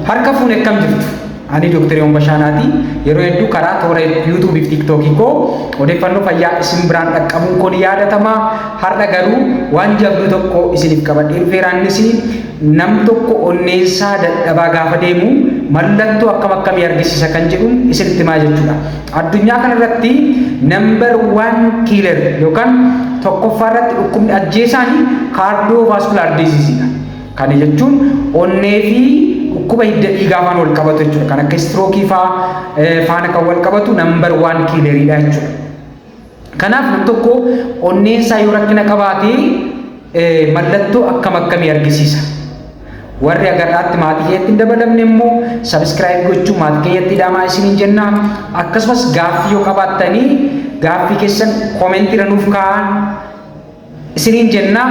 Harka fuune, akkam jirtu? Ani Dooktar Yoon Bashaanaati. Yeroo hedduu karaa toora YouTubeii fi TikTokii koo odeeffannoo fayyaa isin biraan dhaqqabuun kun yaadatama. Har'a garuu waan jabduu tokko isiniif qabadhee dhufeera. Innis nam tokko onneensaa dadhabaa gaafa deemu mallattoo akkam akkamii argisiisa kan jedhu isinitti himaa jechuudha. Addunyaa kanarratti number one killer yookaan tokkoffaa irratti dhukkubni ajjeesaan cardiovascular diseaseidha. Kana jechuun onnee fi dhukkuba hidda dhiigaa faana wal qabatu jechuudha. Kan akka strokeii faa faana kan wal qabatu number one killeriidha jechuudha. Kanaaf nam tokko onneen isaa yoo rakkina qabaate mallattoo akkam akkamii argisiisa? Warri agarraatti maatii keetti hin dabalamne immoo subscribe gochuu maatii keeyyatti hidhamaa isiniin jenna. Akkasumas gaaffii yoo qabaattanii gaaffii keessan commentiirra nuuf kaa'an isiniin jenna.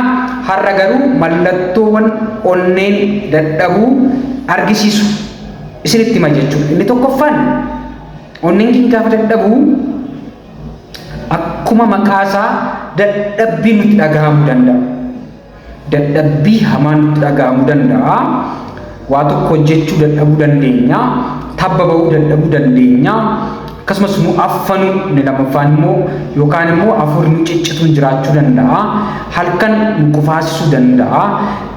Har'a garuu mallattoowwan onneen dadhabuu argisiisu isinitti hima jechuudha. Inni tokkoffaan, onneen keenya gaafa dadhabu akkuma maqaasaa dadhabbii nutti dhagahamuu danda'a. Dadhabbii hamaan nutti dhagahamuu danda'a. Waa tokko hojjechuu dadhabuu dandeenya. Tabba ba'uu dadhabuu dandeenya. Akkasumas nu affanuu, inni lammaffaan immoo, yookaan immoo hafuurri nu ciccituun jiraachuu danda'a. Halkan nu qufaasisuu danda'a.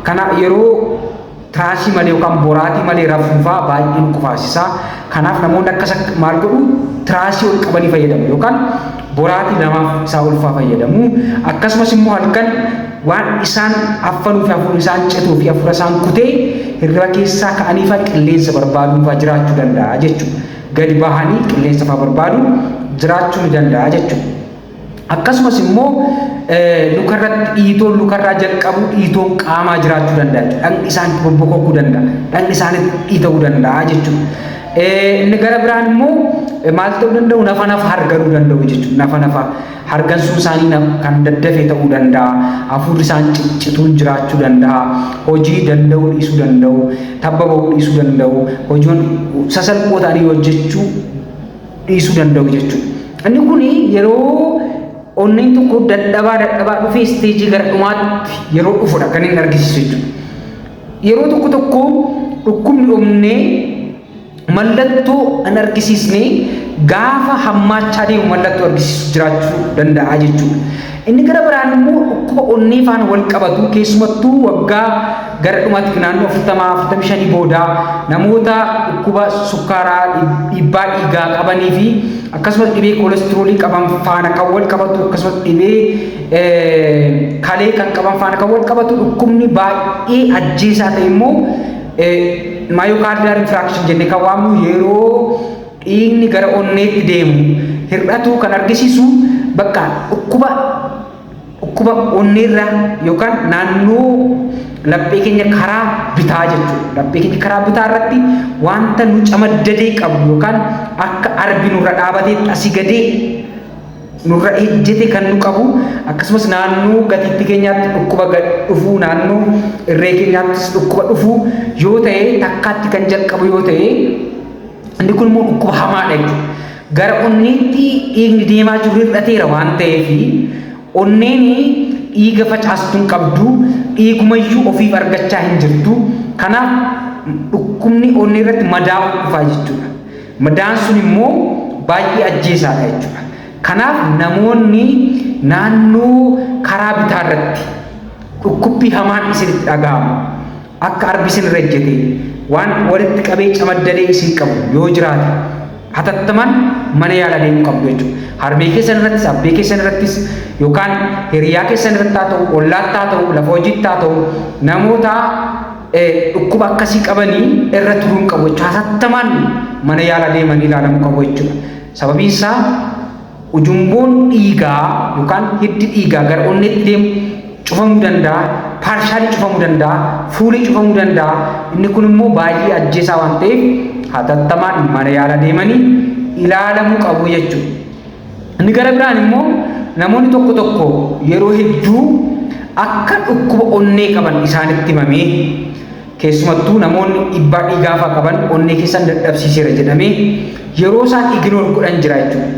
Kana yeroo tiraasii malee yookaan boraatii malee rafuufaa baay'ee nu qufaasisa. Kanaaf namoonni akkas maal godhu? Tiraasii ol qabanii fayyadamu yookaan boraatii lamaaf isaa olfaa fayyadamu. Akkasumas immoo halkan waan isaan affanuu fi hafuurri isaan cituu fi hafuura isaan kutee hirriba keessaa ka'anii faa qilleensa barbaaduun faa jiraachuu danda'a jechuudha. Gadi bahanii qilleensa faa barbaaduun jiraachuu ni danda'a jechuudha. Akkasumas immoo lukarratti dhiitoon, lukarraa jalqabu dhiitoon qaamaa jiraachuu danda'a jechuudha. Dhagni isaaniitti bobbokokuu danda'a. Dhagni isaaniitti dhiita'uu danda'a jechuudha. Inni gara biraan immoo maal ta'uu danda'u? Nafa nafa harganuu danda'u jechuudha. Nafa nafa hargansuun isaanii kan daddafee ta'uu danda'a. Hafuurri isaan ciccituun jiraachuu danda'a. Hojii danda'uu dhiisuu danda'u. Tabba bahuu dhiisuu danda'u. Hojiiwwan sasalphoo ta'anii hojjechuu dhiisuu danda'u jechuudha. Inni kun yeroo onneen tokko dadhabaa dadhabaa dhufee stageii gara dhumaatti yeroo dhufudha kan inni argisiisu jechuudha. Yeroo tokko tokko dhukkubni onnee mallattoo hin argisiisne gaafa hammaachaa deemu mallattoo argisiisu jiraachuu danda'a jechuudha. Inni gara biraan immoo dhukkuba onnee faana wal qabatu, keessumattuu waggaa gara dhumaatti naannoo 40, 45 booda namoota dhukkuba sukkaaraa, dhiibbaa dhiigaa qabanii fi akkasumas dhibee koolestiroolii qaban faana kan wal qabatu, akkasumas dhibee kalee kan qaban faana kan wal qabatu, dhukkubni baay'ee ajjeesaa ta'e immoo myocardial infarction jennee kan waamnu, yeroo dhiigni gara onneetti deemu hir'atu kan argisiisu, bakka dhukkuba onneerraa yookaan naannoo laphee keenya karaa bitaa jechuudha. Laphee keenya karaa bitaa irratti wanta nu camaddadee qabu yookaan akka arbi nurra dhaabatee asii gadee nurra ejjete kan nu qabu, akkasumas naannoo gatiittii keenyaatti dhukkuba dhufuu, naannoo irree keenyaattis dhukkuba dhufuu yoo ta'e, takkaatti kan jalqabu yoo ta'e, inni kun immoo dhukkuba hamaadha jechuudha. Gara onneetti dhiigni deemaa jiru hir'ateera waan ta'eef onneen dhiiga facaastuun qabdu, dhiigumayyuu ofiif argachaa hin jirtu. Kanaaf dhukkubni onnee irratti madaa'uu dhufaa jechuudha. Madaan sun immoo baay'ee ajjeesaadha jechuudha. Kanaaf namoonni naannoo karaa bitaa irratti dhukkubbii hamaan isinitti dhaga'amu, akka arbi isin irra ejjete waan walitti qabee camaddadee isin qabu yoo jiraate, hatattamaan mana yaala deemuu qabdu jechuudha. Harmee keessan irrattis, abbee keessan irrattis, yookaan hiriyaa keessan irratti haa ta'u, ollaatti haa ta'u, lafa hojiitti haa ta'u, namoota dhukkuba akkasii qabanii irra turuun qabu jechuudha. Hatattamaan mana yaala deemanii ilaalamuu qabu jechuudha. Sababiin isaa ujumboon dhiigaa yookaan hiddi dhiigaa gara onneetti deemu cufamuu danda'a, partially cufamuu danda'a, fully cufamuu danda'a. Inni kun immoo baay'ee ajjeesaa waan ta'eef hatattamaan mana yaala deemanii ilaalamuu qabu jechuudha. Inni gara biraan immoo namoonni tokko tokko yeroo hedduu akka dhukkuba onnee qaban isaanitti himamee, keessumattuu namoonni dhiibbaa dhiigaa fa'aa qaban onnee keessan dadhabsiiseera jedhamee yeroo isaan ignore godhan jira jechuudha.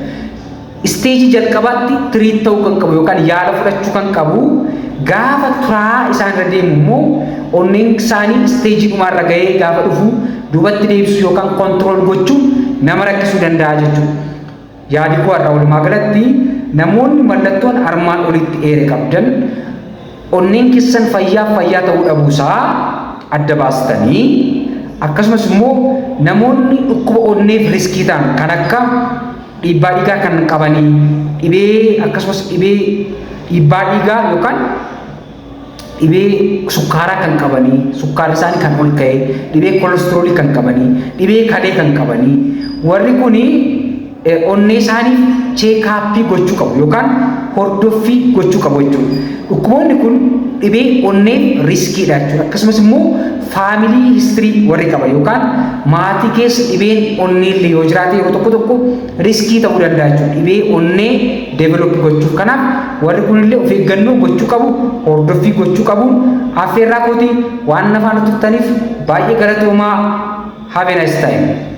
Stageii jalqabaatti treat ta'uu kan qabu yookaan yaala fudhachuu kan qabu, gaafa turaa isaan irra deemu immoo onneen isaanii stageii dhumaarra gahee gaafa dhufu Duubatti deebisuu yookaan control gochuun nama rakkisuu danda'a jechuudha. Yaadi koo har'a walumaa galatti, namoonni mallattoon armaan olitti eere qabdan, onneen keessan fayyaa fayyaa ta'uu dhabuusaa adda baastanii, akkasumas immoo namoonni dhukkuba onneef risk ta'an kan akka dhiibbaa dhiigaa kan qabanii, dhibee akkasumas dhibee dhiibbaa dhiigaa yookaan dhibee sukkaaraa kan qabanii, sukkaarri isaanii kan ol ka'e, dhibee kolestiroolii kan qabanii, dhibee kalee kan qabanii, warri kuni onnee isaaniif check-up gochuu qabu yookaan hordoffii gochuu qabu jechuudha. Dhukkuboonni kun dhibee onneef riskiidha jechuudha. Akkasumas immoo family history warri qaba yookaan maatii keessa dhibeen onnee illee yoo jiraate, yeroo tokko tokko risk ta'uu danda'a jechuudha. Dhibee onnee develop gochuuf. Kanaaf warri kunillee of eeggannoo gochuu qabu, hordoffii gochuu qabu. Affeerraa kooti, waan na faana turtaniif baay'ee galatoomaa. Have a nice time.